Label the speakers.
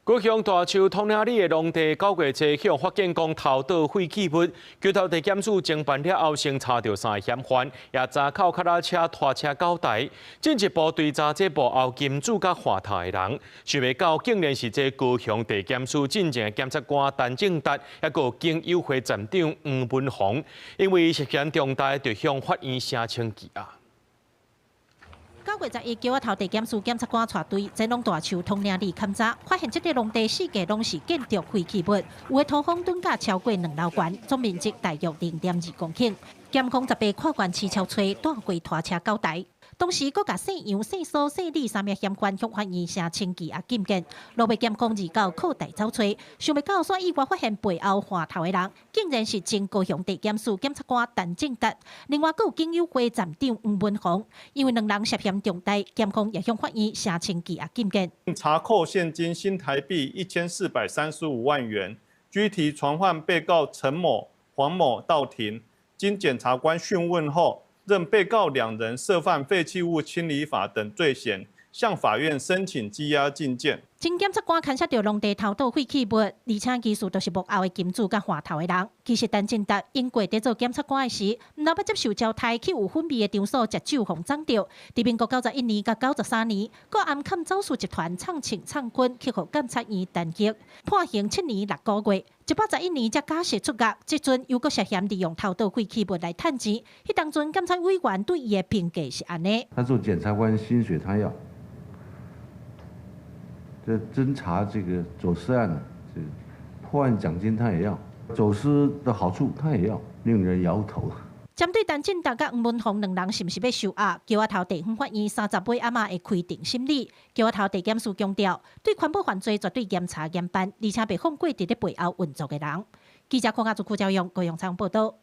Speaker 1: 高雄大樹統領里的農地9月初予發現講偷倒廢棄物，橋頭地檢署偵辦了後，先查著三个嫌犯，也查扣腳踏車拖車九台，進一步追查這幕後金主佮話頭的人，想袂到竟然是這高雄地檢署進前的檢察官陳正達，抑閣警友會站長黃文宏，因為涉嫌重大，就向法院聲稱羈押。
Speaker 2: 9月11，橋仔頭地檢署檢察官帶隊前往大樹統領里勘查，發現這塊農地四界攏是建築廢棄物，有的土方躉甲超過兩樓懸，總面積大約0.2公頃。檢控十八跨縣市超揣帶過拖車九台，同時閣共姓楊、姓蘇、姓李三名嫌犯向法院聲稱羈押禁見。落尾檢控29擴大搜揣，想袂到煞意外發現背後話頭的人，竟然是前高雄地檢署檢察官陳正達，另外閣有警友會站長黃文宏，因為兩人涉嫌重大，檢控也向法院聲稱羈押禁見。
Speaker 3: 查扣現金新台幣1435萬元，拘提傳喚被告陳某、黃某到庭。經檢察官訊問後，認被告兩人涉犯廢棄物清理法等罪嫌，向法院申請羈押禁見。
Speaker 2: 前檢察官牽涉著農地偷倒廢棄物，而且其實都是幕後的金主佮話頭的人。其實陳正達英過佇做檢察官的時，毋但欲接受招待去有粉味的場所食酒予摠著。佇民國91年佮93年，閣暗崁走私集團藏槍藏棍去予監察院彈劾，判刑7年6個月。111年才假釋出獄，這陣又閣涉嫌利用偷倒廢棄物來趁錢。彼當陣監察委員對伊的評價是按呢。
Speaker 4: 他做檢察官薪水他要。這偵查這個走私案，這破案獎金他也要，走私的好處他也要，令人搖頭。
Speaker 2: 針對陳正達佮黃文宏兩人是毋是欲受押，橋仔頭地方法院30尾暗仔會開庭審理。橋仔頭地檢署強調，對環保犯罪絕對嚴查嚴辦，而且袂放過佇咧背後運作的人。記者鄺亞祖、郭昭勇、高雄採訪報導。